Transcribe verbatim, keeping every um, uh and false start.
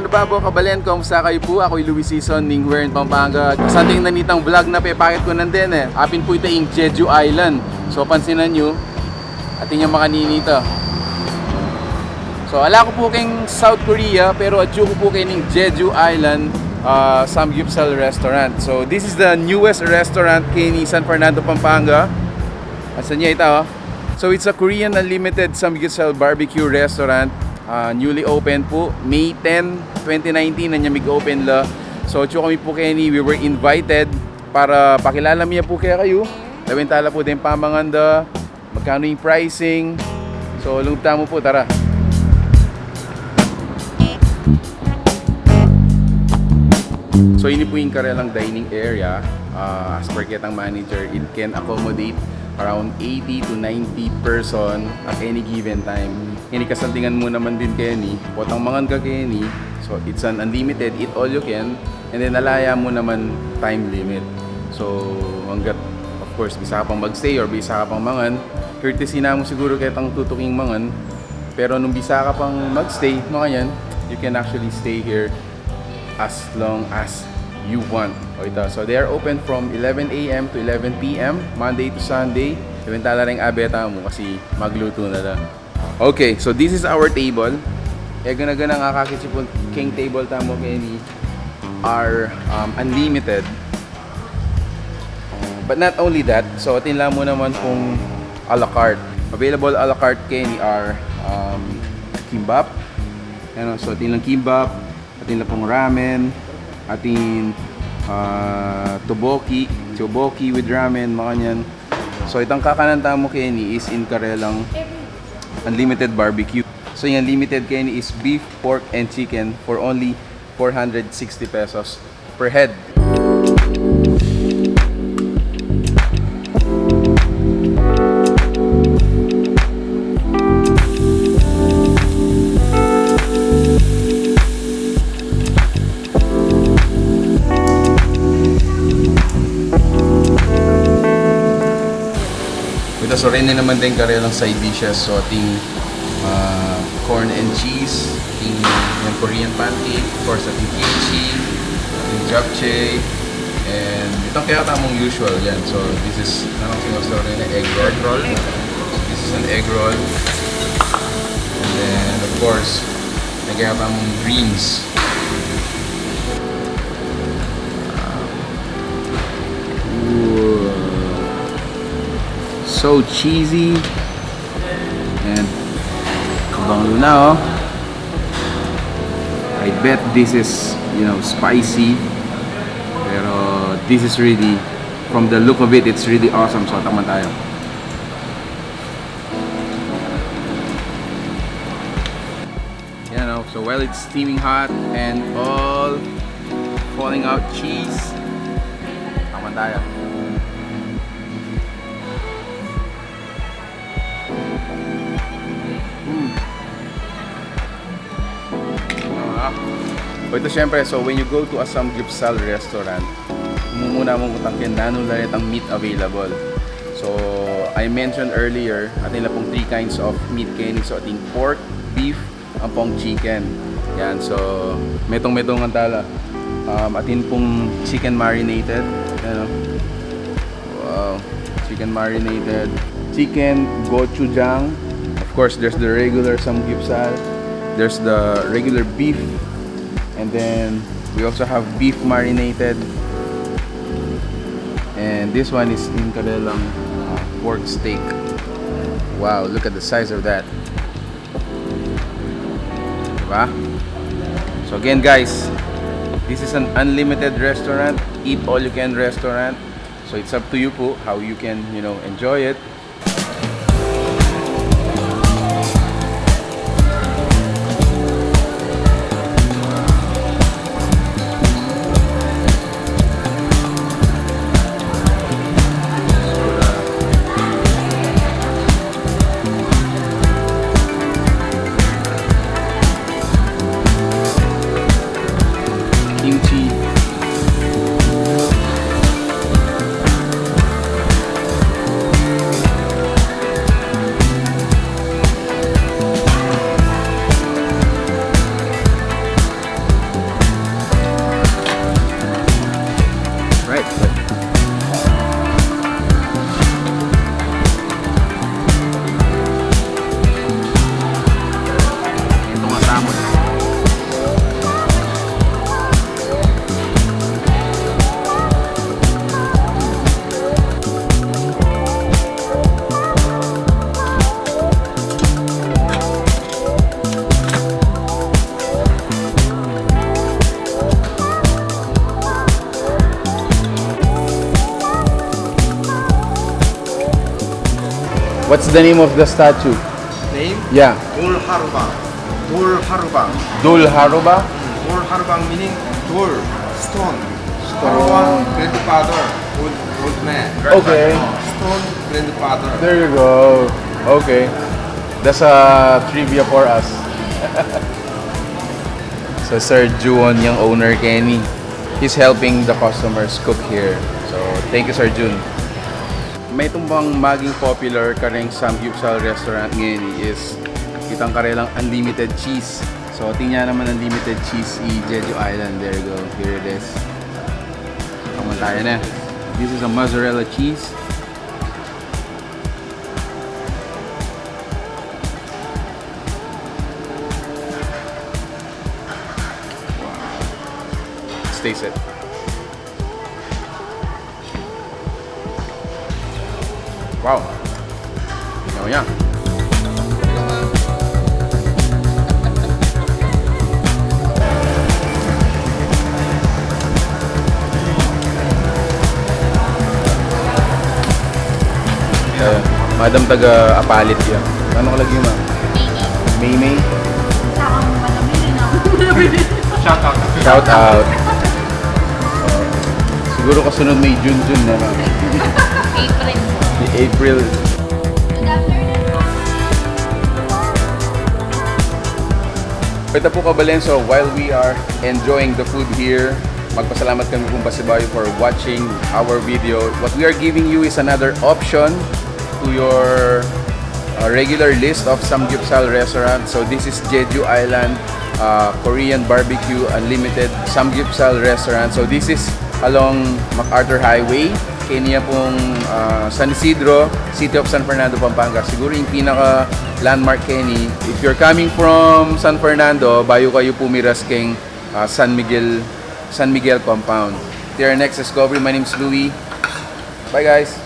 Babo, kabalen, kumusta kayu pu? Aku i Luis Sison ning Where in Pampanga. Kasanting na nitang vlog na pepakit ku nandin e. Apin pu ita ing Jeju Island. So, pansinan yu, atin yang makanini ita. So, ala ku pu keng South Korea, pero atyu ku pu keni king Jeju Island, ah, Samgyeopsal Restaurant. So, this is the newest restaurant keni San Fernando, Pampanga. Asan ya ita, o? So, it's a Korean unlimited samgyeopsal barbecue restaurant. Ah, newly open pu, May ten, twenty nineteen, anya mig-open la. So, atyu kami pu keni, we were invited para pakilala mi ya pu kekayu. Lawen tala pu deng pamangan da, magkanu ing pricing. So, lugud tamu pu, tara. So, ini pu ing karelang dining area. Ah, as per ketang manager, it can accommodate around eighty to ninety person at any given time. Ini kasantingan mu naman din keni, potang mangan ka keni, so it's an unlimited, eat all you can, and then ala ya mu naman time limit. So, hanggat, of course, bisa ka pang magstay or bisa ka pang mangan, courtesy namu siguru ketang tutuking mangan. Pero nung bisa ka pang magstay, makanyan, you can actually stay here as long as you want. O ita, so they are open from eleven a m to eleven p m, Monday to Sunday. Lawen tala reng abe tamu kasi magluto na la. Okay, so this is our table. E, gana-gana nga, akakit yu pu keng table tamu keni are, um, unlimited. Uh, but not only that, so atin la mu naman pung a la carte. Available a la carte keni are, um, kimbap. Yan o, so atin lang kimbap, atin lang pung ramen, atin, ah, tteokbokki, tteokbokki with ramen, makanyan. So, itang kakanan tamu keni is ing karelang unlimited barbecue. So, ing unlimited keni is beef, pork, and chicken for only four hundred sixty pesos per head. With a sorene naman din karelang side dishes. So, ating, ah, corn and cheese, ating, yung Korean pancake, of course, ating kimchi, ating japchae, and itang kaya tamung usual yan. So, this is, anong sinasabi na, egg roll. Egg roll. This is an egg roll. And then, of course, may kaya tamung greens. Ooh. So cheesy. And kabango na, oh. I bet this is, you know, spicy. Pero this is really, from the look of it, it's really awesome. So, taman tayo. Yan, oh. So while it's steaming hot and all falling out cheese, taman tayo. Mm. Ah. O ito, syempre, so when you go to a samgyeopsal restaurant, mumuna mung utang ken nanu la retang meat available. So, I mentioned earlier, atin la pung three kinds of meat keni. So, atin pork, beef, ampong chicken. Yan, so, metong-metongan tala. Um, atin pung chicken marinated. Yan, oh. Wow. Chicken marinated. Chicken gochujang. Of course, there's the regular samgyeopsal. There's the regular beef. And then, we also have beef marinated. And this one is ing karelang, uh, pork steak. Wow, look at the size of that. Diba? So again, guys, this is an unlimited restaurant, eat all you can restaurant. So it's up to you po how you can, you know, enjoy it. Kimchi. Right. Ito nga, Samuel. What's the name of the statue? Name? Yeah. Dul Harubang. Dul Harubang. Dul Harubang? Mm, Dul Harubang meaning dul, stone. Stone. Harubang, grandfather, old, old man. Okay. Stone, grandfather. There you go. Okay. That's a trivia for us. So, Sir Juon, yang owner keni, he's helping the customers cook here. So, thank you, Sir Jun. Metung bang maging popular kareng Samgyupsal restaurant ngeni is itang karelang unlimited cheese. So, atin ya naman unlimited cheese i Jeju Island. There you go. Here it is. Tikman taya na. This is a mozzarella cheese. Let's taste it. Wow. Yaw niya. Ayan. Madam taga Apalit ya. Ano ka lagi, ma'am? Maymay. Maymay? Sa akong madam, yun na. Shout out. Shout out. Siguro kasunod may Junjun na, ma'am. April. May April. Good afternoon po, ma'am. Ito po, Kabalenso, while we are enjoying the food here, magpasalamat kami pong pasibayu for watching our video. What we are giving you is another option to your uh, regular list of Samgyupsal restaurant. So this is Jeju Island uh, Korean Barbecue Unlimited Samgyupsal Restaurant. So this is along MacArthur Highway. Keni ya pong uh, San Isidro, City of San Fernando, Pampanga. Siguro yung pinaka landmark keni. If you're coming from San Fernando, bayu kayu pumiras keng uh, San Miguel, San Miguel compound. Till our next discovery, my name is Louie. Bye, guys.